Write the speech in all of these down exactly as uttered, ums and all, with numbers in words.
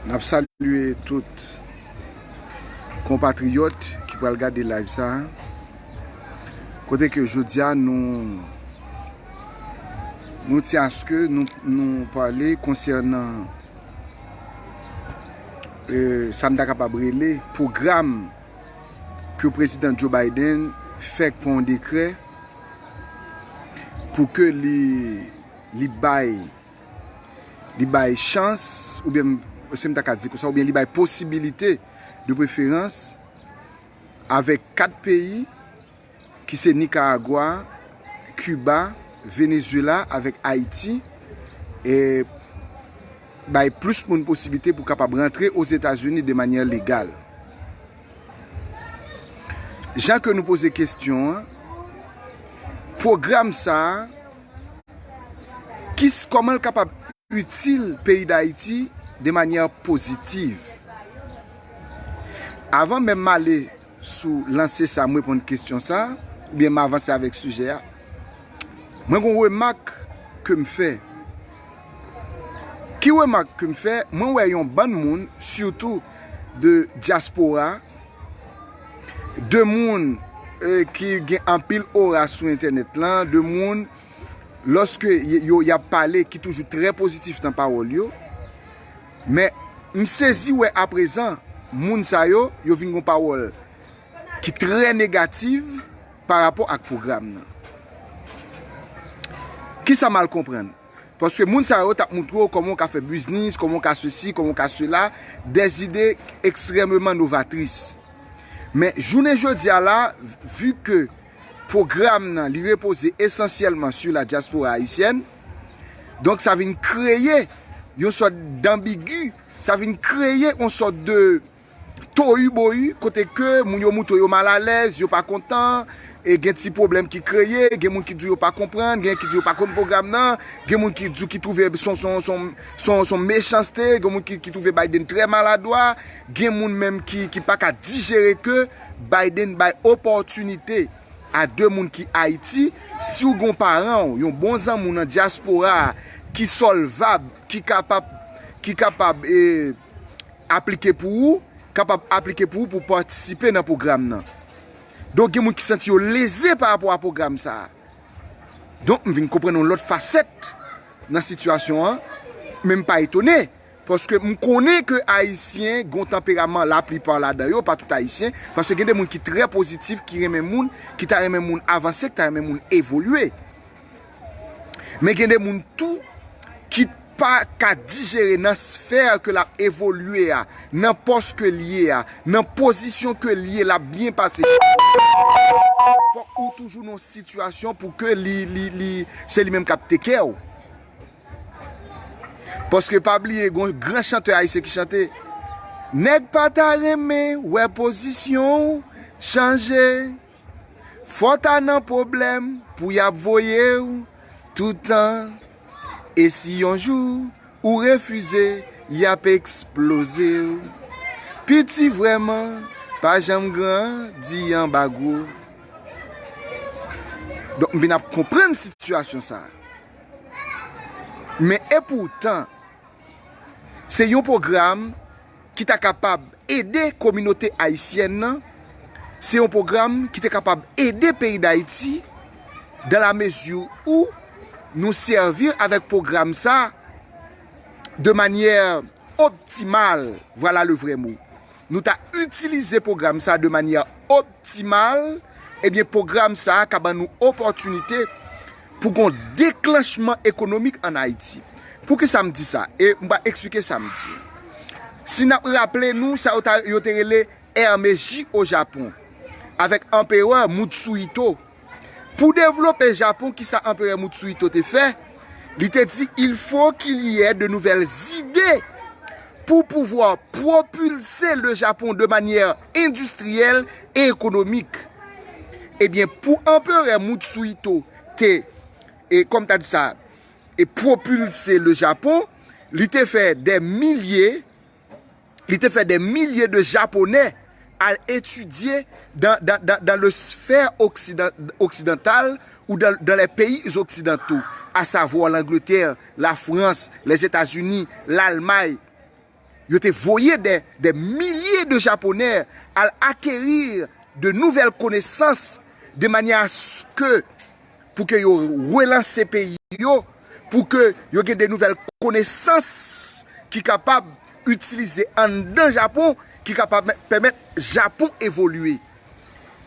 N ap salye tout konpatriyòt ki pral gade live sa a. Kote ke jodi a nou, nou tyen aske nou, nou pale konsènan, e, sa n ta kapab rele pwogram ke prezidan Joe Biden fèk pran yon dekrè pou ke li, li bay, li bay chans, oubyen, se m ta ka di konsa, oubyen li bay posibilite de preferans avèk kat peyi ki se Nicaragua, Cuba, Venezuela avèk Ayiti, e bay plis moun posiblite pou kapab rantre Ozetazini de manyè legal. Jan ke nou poze kesyon an, pwogram sa a, ki, kòman l kapab itil peyi Dayiti de manyè pozitiv? Avan menm m ale sou lanse sa, m reponn kesyon sa, oubyen m avanse avèk sijè a, mwen gen yon remak ke m fè. Ki remak ke m fè? Mwen wè yon bann moun, sitou de dyaspora, de moun, e, ki gen anpil ora sou entènèt lan, de moun, lòske y-, yo, y ap pale, ki toujou trè pozitif nan pawòl yo. Men, m sezi wè aprezan, moun sa yo, yo vin gon pawòl ki trè negatif pa rapò ak pwogram nan. Kisa m al konprann? Paske moun sa yo t ap montre w kòman w ka fè biznis, kòman w ka sesi, kòman w ka sela, des idées extrêmement novatrices. Men jounen jodi a la, vi ke pwogram nan, li repoze esansyèlman sou la diaspora haïtienne, donk sa vin kreye yon sòt danbigi, sa vin kreye yon sòt de toyi-boyi, kote ke moun yo moutre yo malalèz, yo pa kontan, e gen ti pwoblèm ki kreye, gen moun ki di yo pa konprann, gen ki di yo pa konn pwogram nan, gen moun ki di ki twouve son, son, son, son, son mechanste, gen moun ki, ki twouve Biden trè maladwa, gen moun menm ki, ki pa ka dijere ke Biden bay opòtinite a de moun ki Ayiti. Si w gen yon paran w, yon bon zanmi w nan dyaspora a, ki sòlvab, ki kapab, ki kapab, e, aplike pou ou, kapab aplike pou ou pou w patisipe nan pwogram nan. Donk, gen moun ki santi yo leze pa rapò a pwogram sa a. Donk, m vin konprann yon lòt fasèt nan sitiyasyon an, men m pa etone, paske m konnen ke Ayisyen gen yon tanperaman, laplipa ladan yo, pa tout Ayisyen, paske gen de moun ki trè pozitif, ki renmen moun, ki ta renmen moun avanse, ki ta renmen moun evolye. Men gen de moun tou ki pa ka dijere nan sfè ke l ap evolye a, nan pòs ke l ye a, nan pozisyon ke l ye, l ap byen pase. Fòk ou toujou nan yon sitiyasyon pou ke li, li, li, se li menm k ap teke w. Paske pa bliye, gon gran chantè ayisyen ki chante, nèg pa ta renmen wè pozisyon w chanje. Fò w ta nan pwoblèm pou y ap voye w toutan. E si yon jou ou refize, y ap eksploze w. Piti vrèman pa janm grandi anba gwo. Donk, m vin ap konprann sitiyasyon sa a. Men epoutan, se yon pwogram ki ta kapab ede kominote ayisyèn nan, se yon pwogram ki te kapab ede peyi Dayiti, dans la mesure où nou sèvi avèk pwogram sa de manyè optimal, voilà le vrai mot. Nou ta itilize pwogram sa de manyè optimal, ebyen, pwogram sa ka ban nou opòtinite pou gon deklanchman ekonomik ann Ayiti. Poukisa m di sa? E m va eksplike sa m di. Si n ap raple nou, sa yo ta, yo te rele Ère Meiji o Japon, avèk anperè Mutsuhito. Pou devlope Japon, kisa anperè Mutsuhito te fè? Li te di, il faut qu'il y ait de nouvelles idées pour pouvoir propulser le Japon de manière industrielle et économique. Ebyen, pou anperè Mutsuhito te, e, kòm ta di sa, e propulse le Japon, li te fè des milliers, li te fè des milliers de Japonais al etidye dans, dans, dans, dans le sphère occidental ou dans, dans les pays occidentaux, à savoir l'Angleterre, la France, les États-Unis, l'Allemagne. Yo te voye des, des milliers de Japonais al acquérir de nouvelles connaissances de manière à ce que, pou ke yo relanse peyi yo, pou ke yo gen de nouvèl konesans ki kapab itilize anndan Japon, ki kapab pèmèt Japon evolye.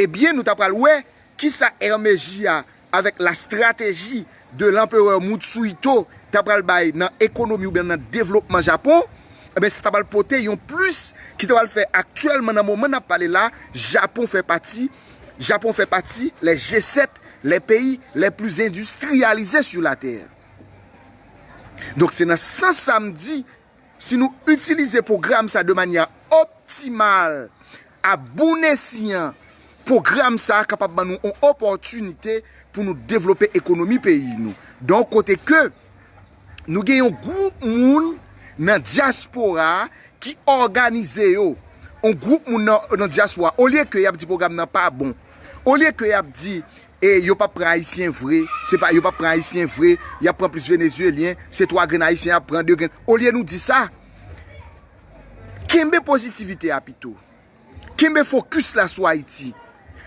Ebyen, nou ta pral wè kisa R M J a, avec la stratégie de l'empereur Mutsuhito, ta pral bay nan ekonomi oubyen nan devlopman Japon. Ebyen, sa ta pral pote yon plis ki ta pral fè aktyèlman, nan moman n ap pale la, Japon fè pati, Japon fè pati les G sept, les pays les plus industrialisés sur la terre. Donk, se nan sans sa m di, si nou itilize pwogram sa de manyè optimal, a bon esyan, pwogram sa kapab ban nou yon opòtinite pou nou devlope ekonomi peyi nou. Donk, kote ke nou gen yon gwoup moun nan dyaspora ki òganize yo, yon gwoup moun nan, nan dyaspora, olye ke y ap di pwogram nan pa bon, olye ke y ap di, e yo p ap pran Ayisyen vre, se pa, yo p ap pran Ayisyen vre, y ap pran plis Venezyelyen, se twa grenn Ayisyen y ap pran, de grenn. Olye nou di sa, kenbe pozitivite a pito. Kenbe fokis la sou Ayiti.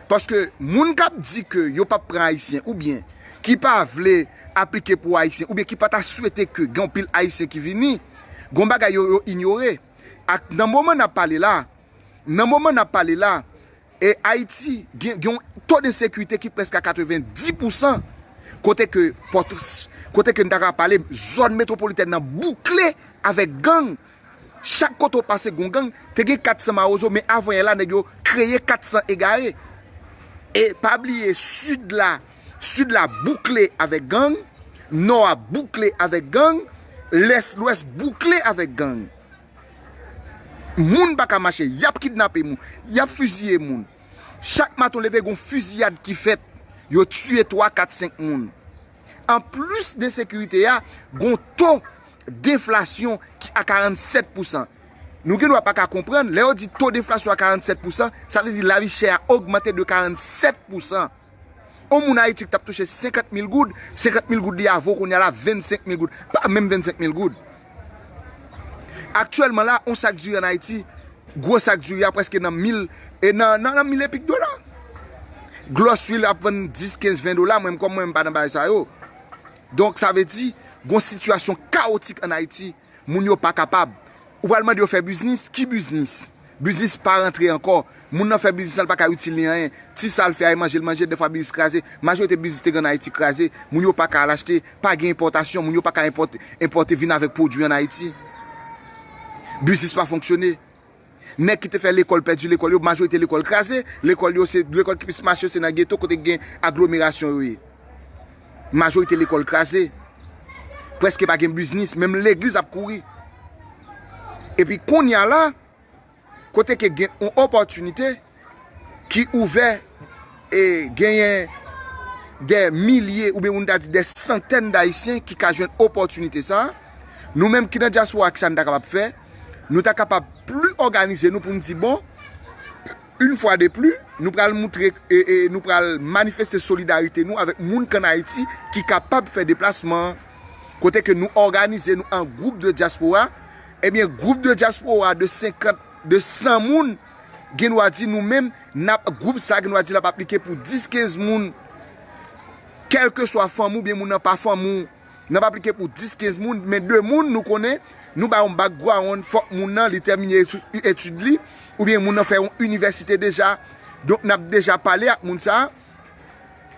Paske moun k ap di ke yo p ap pran Ayisyen, oubyen ki pa vle aplike pou Ayisyen, oubyen ki pa ta swete ke gen anpil Ayisyen ki vini, gon bagay yo, yo inyore. Ak nan moman n ap pale la, nan moman n ap pale la, e Ayiti gen, gen yon to de sekirite ki prèske a katrevenndis pousan, kote ke Pòt-, kote ke n ta ka pale, zòn metwopolitèn nan boukle avèk gang. Chak kote w pase gon gang, te gen kat san mawozo, men avan yè la, nèg yo kreye kat san egare. E pa bliye, sid la, sid la boukle avèk gang, nò a boukle avèk gang, lès, lwès boukle avèk gang. Moun pa ka mache, y ap kidnape moun, y ap fiziye moun. Chak maten w leve, gon fiziyad ki fèt, yo tiye twa, kat, senk moun. Anplis de ensekirite a, gon to denflasyon ki a karannsèt pousan. Nou gen dwa pa ka konprann, lè yo di to denflasyon a karannsèt pousan, sa vle di lavi chè a ogmante de karannsèt pousan. Yon moun Ayiti ki t ap touche senkant mil goud, senkant mil goud li a vo kounye a la vennsenk mil goud. Pa menm vennsenk mil goud. Aktyèlman la, yon sak diri ann Ayiti, gwo sak diri a prèske nan mil, e nan, nan, nan mil epik dola. Gloswil ap vann dis, kenz, ven dola, mwen menm kòm mwen, m pa nan bagay sa yo. Donk, sa vle di, gon sitiyasyon kawotik ann Ayiti, moun yo pa kapab. Ou pral mande yo fè biznis, ki biznis? Biznis pa rantre ankò. Moun nan fè biznis la, l pa ka itil li anyen. Ti sa l fè a, e manje l manje, dèfwa biznis kraze. Majorite biznis te gen ann Ayiti kraze. Moun yo pa ka al achte, pa gen enpòtasyon. Moun yo pa ka enpòte, enpòte vin avèk pwodui ann Ayiti. Biznis pa fonksyone. Nèg ki te fè lekòl pèdi lekòl yo, majorite lekòl kraze. Lekòl yo, se lekòl ki plis mache yo, se nan geto kote gen aglomerasyon yo ye. Majorite lekòl kraze. Prèske pa gen biznis, menm legliz ap kouri. Epi kounye a la, kote ke gen yon opòtinite ki ouvè, e genyen de milye, oubyen moun ta di de santèn d Ayisyen ki ka jwenn opòtinite sa a. Nou menm ki nan dyaspora, kisa n ta kapab fè? Nou ta kapab pli òganize nou pou n di, bon, yon fwa de pli, nou pral moutre, e, e, nou pral manifeste solidarite nou avèk moun k ann Ayiti ki kapab fè deplasman an. Kote ke nou òganize nou an gwoup de dyaspora, ebyen, gwoup de dyaspora de senkant, de san moun, gen dwa di nou menm, n ap, gwoup sa gen dwa di l ap aplike pou dis, kenz moun, kèlkeswa fanmi w oubyen moun nan pa fanmi w, n ap aplike pou dis, kenz moun, men de moun nou konnen, nou ba yon background, fòk moun nan li tèmine etu-, etid li, oubyen moun nan fè yon inivèsite deja. Donk, n ap deja pale ak moun sa a,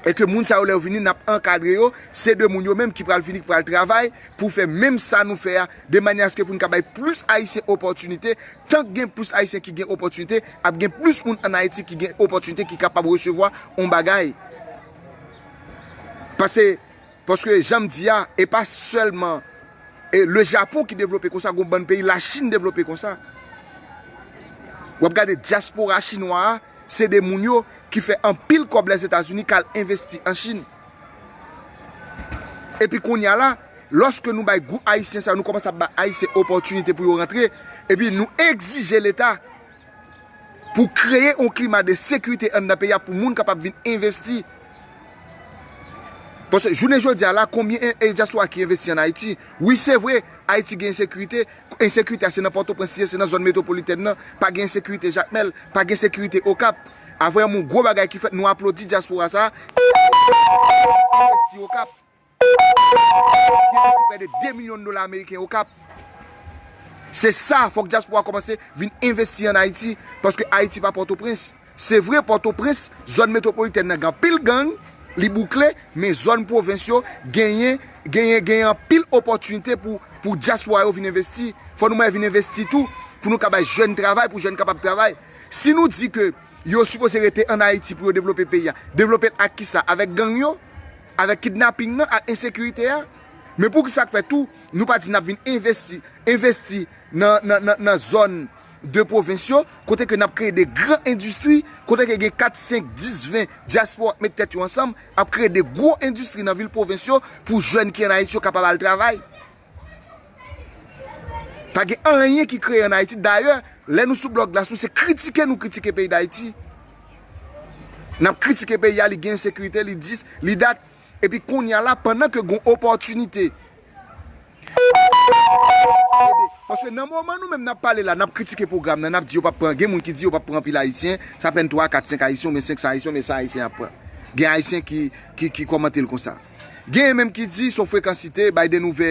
e ke moun sa yo, lè yo vini, n ap ankadre yo, se de moun yo menm ki pral vini, ki pral travay pou fè menm sa nou fè a, de manyè aske pou n ka bay plis Ayisyen opòtinite. Tank gen plis Ayisyen ki gen opòtinite, ap gen plis moun ann Ayiti ki gen opòtinite, ki kapab resevwa yon bagay. Paske Paske, jan m di a, e pa sèlman, e, le Japon ki devlope konsa, gon bann peyi Lachin devlope konsa. W ap gade dyaspora chinwa a, se de moun yo ki fè anpil kòb Lèzetazini k al envesti an Chin. Epi kounye a la, lòske nou bay gwoup ayisyen sa yo, nou kòmanse ap bay Ayisyen opòtinite pou yo rantre, epi nou egzije Leta pou kreye yon klima de sekirite anndan peyi a pou moun kapab vin envesti. Paske jounen jodi a la, konbyen e, e dyaspora ki envesti ann Ayiti? Wi, se vre, Ayiti gen ensekirite. Ensekirite a se nan Pòtoprens li ye, se nan zòn metwopolitèn nan. Pa gen ensekirite Jakmèl, pa gen ensekirite Okap. Avè yon gwo bagay ki fèt, nou aplodi dyaspora sa a. Envesti Okap. Ki envesti prè de de milyon dola ameriken Okap. Se sa, fòk dyaspora kòmanse vin envesti ann Ayiti, paske Ayiti pa Pòtoprens. Se vre, Pòtoprens, zòn metwopolitèn nan gen anpil gang, li boukle, men zòn pwovens yo genyen, genyen, genyen anpil opòtinite pou, pou dyaspora yo vin envesti. Fò nou mwen vin envesti tou, pou nou ka bay jèn travay, pou jèn kapab travay. Si nou di ke yo sipoze rete ann Ayiti pou yo devlope peyi a, devlope l ak kisa? Avèk gang yo, avèk kidnaping nan, ak ensekirite a. Men poukisa k fè tou, nou pa di n ap vin envesti, envesti nan, nan, nan, nan zòn de pwovens yo, kote ke n ap kreye de gran endistri, kote ke gen kat, senk, dis, ven dyaspora k met tèt yo ansanm, ap kreye de gwo endistri nan vil pwovens yo pou jèn ki ann Ayiti yo kapab al travay. Pa gen anyen ki kreye ann Ayiti. Dayè, lè nou sou blòk glas, nou se kritike nou kritike peyi Dayiti. N ap kritike peyi a, li gen ensekirite, li dis, li dat. Epi kounye a la, pandan ke gon opòtinite, paske nan moman nou menm n ap pale la, n ap kritike pwogram nan, n ap di yo p ap pran, gen moun ki di yo p ap pran anpil Ayisyen, sa pèn twa, kat, senk Ayisyen, oubyen senk san Ayisyen, oubyen san Ayisyen y ap pran. Gen Ayisyen ki, ki, ki kòmante l konsa. Genyen menm ki di se yon frekansite, Biden ouvè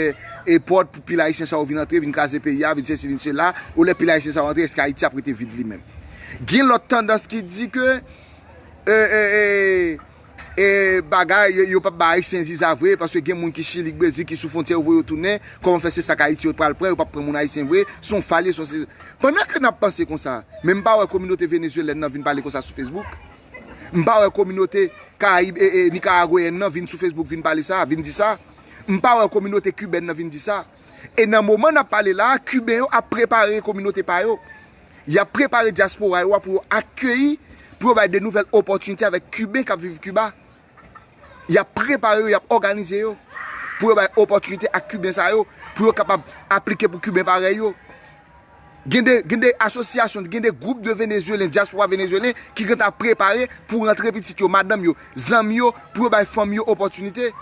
e pòt pou pil Ayisyen sa yo vin antre, vin kraze peyi a, vin sesi, vin sela. Olè pil Ayisyen sa yo antre, èske Ayiti ap rete vid li menm? Gen lòt tandans ki di ke, e, e, e, e, bagay, yo, yo p ap ba Ayisyen viza vre, paske gen moun ki Chili, k Brezil, ki sou fwontyè, yo voye yo tounen. Kòman fè se sa k Ayiti yo pral pran, yo p ap pran moun Ayisyen vre? Se yon fal ye, se yon se. Pandan ke n ap panse konsa, men m pa wè kominote venezuelèn nan vin pale konsa sou Facebook. M pa wè kominote Karayib, e, e, nikaragweyèn nan vin sou Facebook, vin pale sa, vin di sa. M pa wè kominote kibèn nan vin di sa. E nan moman n ap pale la a, Kiben yo ap prepare kominote pa yo. Y ap prepare dyaspora yo a pou yo akeyi, pou yo bay de nouvèl opòtinite avèk Kiben k ap viv Kiba. Y ap prepare yo, y ap òganize yo pou yo bay opòtinite ak Kiben sa yo, pou yo kapab aplike pou Kiben parèy yo. Gen de, gen de asosyasyon, gen de gwoup de Venezuelen, dyaspora venezuelen ki gentan ap prepare pou rantre pitit yo, madanm yo, zanmi yo, pou yo bay fanmi yo opòtinite.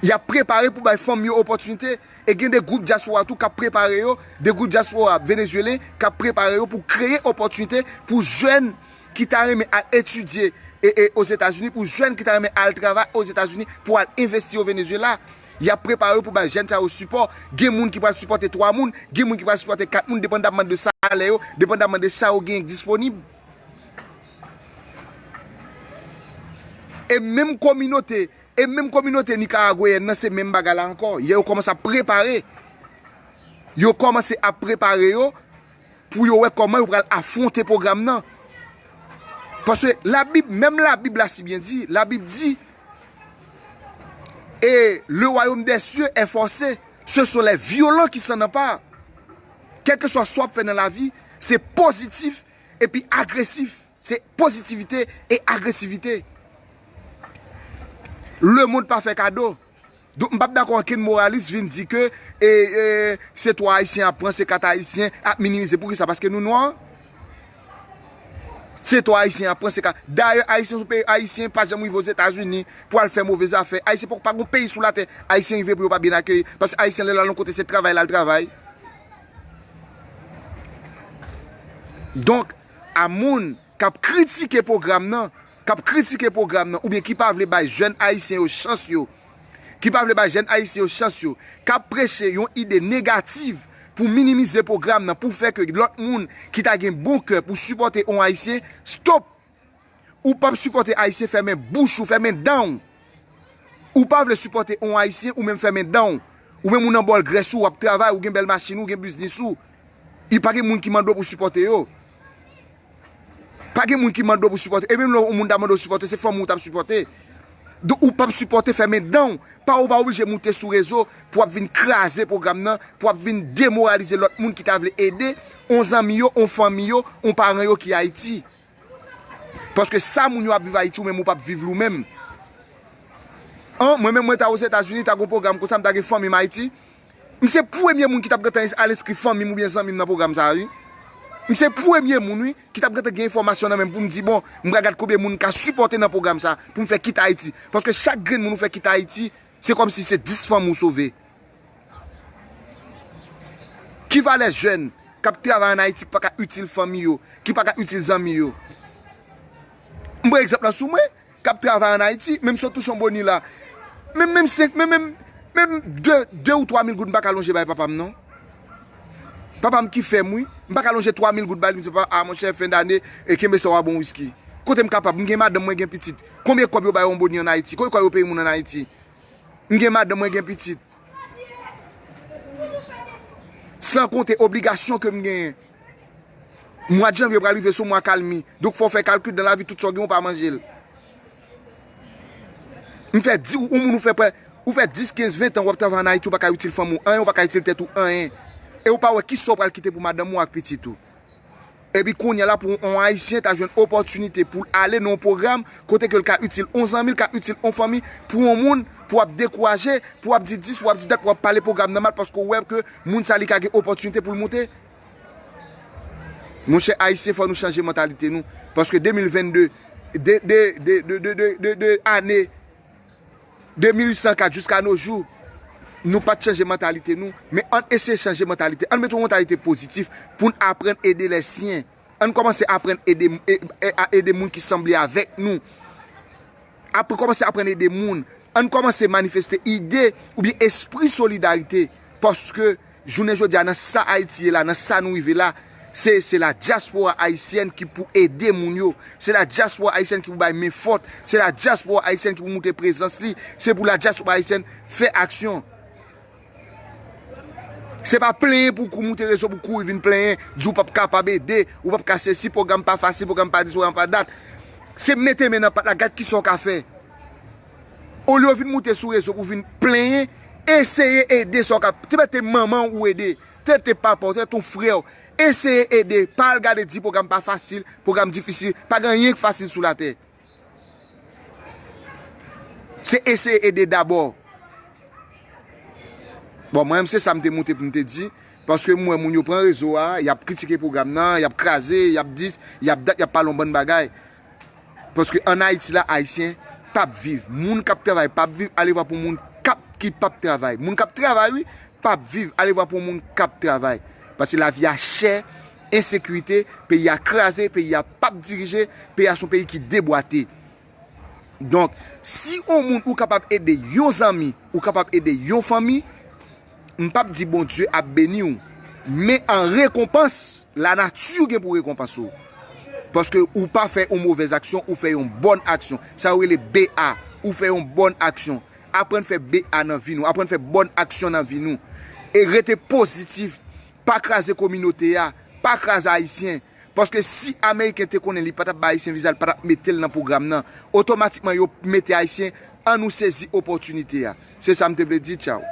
Y ap prepare pou bay fanmi yo opòtinite. E gen de gwoup dyaspora tou k ap prepare yo, de gwoup dyaspora venezuelen k ap prepare yo pou kreye opòtinite pou jèn ki ta renmen al etidye e, e, Ozetazini, pou jèn ki ta renmen al travay Ozetazini, pou al envesti o Venezuela. Y ap prepare yo pou bay jèn sa yo sipò. Gen moun ki pral sipòte twa moun, gen moun ki pral sipòte kat moun, depandamman de salè yo, depandamman de sa yo genyen k disponib. E menm kominote, e menm kominote nikaragweyèn nan, se menm bagay la ankò. Yè yo kòmanse ap prepare. Yo kòmanse ap prepare yo pou yo wè kòman yo pral afwonte pwogram nan. Paske Labib, menm Labib la si byen di, Labib di, et le royaume des cieux est forcé. Ce sont les violents qui s'en emparent. Kèlkeswa sa w ap fè nan lavi, se pozitif epi agresif. Se pozitivite e agresivite. Lemonn pa fè kado. Donk, m p ap dakò ankenn moralis vin di ke, e, e, se twa Ayisyen ap pran, se kat Ayisyen ap minimize. Poukisa? Paske nou nwa? Se twa Ayisyen ap pran, se kat. Dayè, Ayisyen sou peyi, Ayisyen pa janm rive Ozetazini pou al fè move zafè. Ayisyen poko pa gon peyi sou latè Ayisyen rive pou yo pa byen akeyi. Paske Ayisyen lè l al yon kote, se travay l al travay. Donk, a moun k ap kritike pwogram nan, k ap kritike pwogram nan, oubyen ki pa vle bay jèn Ayisyen yo chans yo, ki pa vle bay jèn Ayisyen yo chans yo, k ap preche yon ide negatif pou minimize pwogram nan, pou fè ke lòt moun ki ta gen bon kè pou sipòte yon Ayisyen, stop! Ou p ap sipòte Ayisyen, fèmen bouch ou, fèmen dan w. Ou pa vle sipòte yon Ayisyen, ou menm fèmen dan w. Ou menm ou nan bòl grès ou, w ap travay, ou gen bèl machin ou, ou gen biznis ou. E pa gen moun ki mande w pou sipòte yo. Pa gen moun ki mande w pou sipòte. E menm lè yon moun ta mande w sipòte, se fanmi w t ap sipòte. Donk, ou p ap sipòte, fèmen dan w. Pa, ou pa oblije moute sou rezo pou w ap vin kraze pwogram nan, pou w ap vin demoralize lòt moun ki ta vle ede yon zanmi yo, yon fanmi yo, yon paran yo ki Ayiti. Paske sa moun yo ap viv Ayiti, ou menm ou p ap viv li ou menm. An, mwen menm, mwen ta Ozetazini, ta gon pwogram konsa, m ta gen fanmi m Ayiti. M se premye moun ki t ap gentan al enskri fanmi m oubyen zanmi m nan pwogram sa a, wi. M se premye moun, wi, ki t ap gentan gen enfòmasyon nan men m pou m di, bon, m pral gad konbyen moun m ka sipòte nan pwogram sa pou m fè kite Ayiti. Paske chak grenn moun ou fè kite Ayiti, se kòmsi se dis fanmi ou sove. Ki valè jèn k ap travay ann Ayiti ki pa ka itil fanmi yo, ki pa ka itil zanmi yo? M pran egzanp lan sou mwen, k ap travay ann Ayiti, menm si w touche yon boni la, menm, menm senk, menm, menm, menm de, de ou twa mil goud, m pa ka lonje bay papa m, non. Papa m ki fè m, wi. M pa ka lonje twa mil goud ba li, m di, "Papa, a, monchè, fen dane, e kenbe sa w a bon wiski." Kote m kapab? M gen madanm, mwen gen pitit. Konbyen kòb yo bay yon boni ann Ayiti? Konbyen kòb yo peye moun ann Ayiti? M gen madanm, mwen gen pitit. San konte obligasyon ke m genyen. Mwa janvye pral rive, se yon mwa kalmi. Donk, fò w fè kalkil, nan lavi, tout sa w gen, ou pa manje l. M fè di, ou, ou moun, ou fè prè, ou fè dis, kenz, ven tan w ap travay ann Ayiti, ou pa ka itil fanmi w anyen, ou pa ka itil tèt ou anyen. E ou pa wè kisa w pral kite pou madanm ou ak pitit ou. Epi kounye a la, pou yon Ayisyen ta jwenn opòtinite pou l ale nan yon pwogram kote ke l ka itil yon zanmi, l ka itil yon fanmi, pou yon moun, pou w ap dekouraje, pou w ap di dis, pou w ap di dat, pou w ap pale pwogram nan mal, paske w wè ke moun sa li ka gen opòtinite pou l moute. Monchè Ayisyen, fò nou chanje mantalite nou. Paske de mil vennde, de, de, de, de, de, de, de ane de mil uit san kat jiska no jou, nou pa t chanje mantalite nou, men ann eseye chanje mantalite. Ann mete yon mantalite pozitif pou n aprann ede lèsyen. Ann kòmanse aprann ede, e, e, a ede moun ki sanble avèk nou. Apre kòmanse aprann ede moun. Ann kòmanse manifeste ide oubyen espri solidarite. Paske jounen jodi a, nan sa Ayiti ye la, nan sa nou rive la, se, se la dyaspora ayisyèn ki pou ede moun yo. Se la dyaspora ayisyèn ki pou bay men fòt. Se la dyaspora ayisyèn ki pou moute prezans li. Se pou la dyaspora ayisyèn fè aksyon. Se pa plenyen pou kou moute rezo pou kouri vin plenyen, di w p ap kapab ede, ou p ap ka sesi, pwogram pa fasil, pwogram pa dis, pwogram pa dat. Se mete men nan pat la, gad kisa w ka fè. Olye w vin moute sou rezo pou vin plenyen, eseye ede sa w ka. Te mete manman w ou ede, te mete papa w, te mete yon frè w. Eseye ede, pa al gade di pwogram pa fasil, pwogram difisil, pa gen anyen k fasil sou latè. Se eseye ede dabò. Bon, mwen menm se sa m te moute pou m te di, paske m wè moun yo pran rezo a, y ap kritike pwogram nan, y ap kraze, y ap dis, y ap dat, y ap pale yon bann bagay. Paske ann Ayiti la, Ayisyen p ap viv. Moun k ap travay p ap viv, ale vwa pou moun k ap, ki p ap travay. Moun k ap travay, wi, p ap viv, ale vwa pou moun k ap travay. Paske lavi a chè, ensekirite, peyi a kraze, peyi a p ap dirije, peyi a se yon peyi ki debwate. Donk, si yon moun ou kapab ede yon zanmi, ou kapab ede yon fanmi, m p ap di Bondye ap beni w, men an rekonpans, lanati gen pou rekonpanse w. Paske ou pa fè yon movèz aksyon, ou fè yon bòn aksyon. Sa yo rele B A, ou fè yon bòn aksyon. Aprann fè B A nan vi nou, aprann fè bòn aksyon nan vi nou. E rete pozitif, pa kraze kominote a, pa kraze Ayisyen. Paske si Ameriken te konnen li pa t ap bay Ayisyen viza, li pa t ap mete l nan pwogram nan, otomatikman yo mete Ayisyen, ann nou sezi opòtinite a. Se sa m te vle di, tchaw.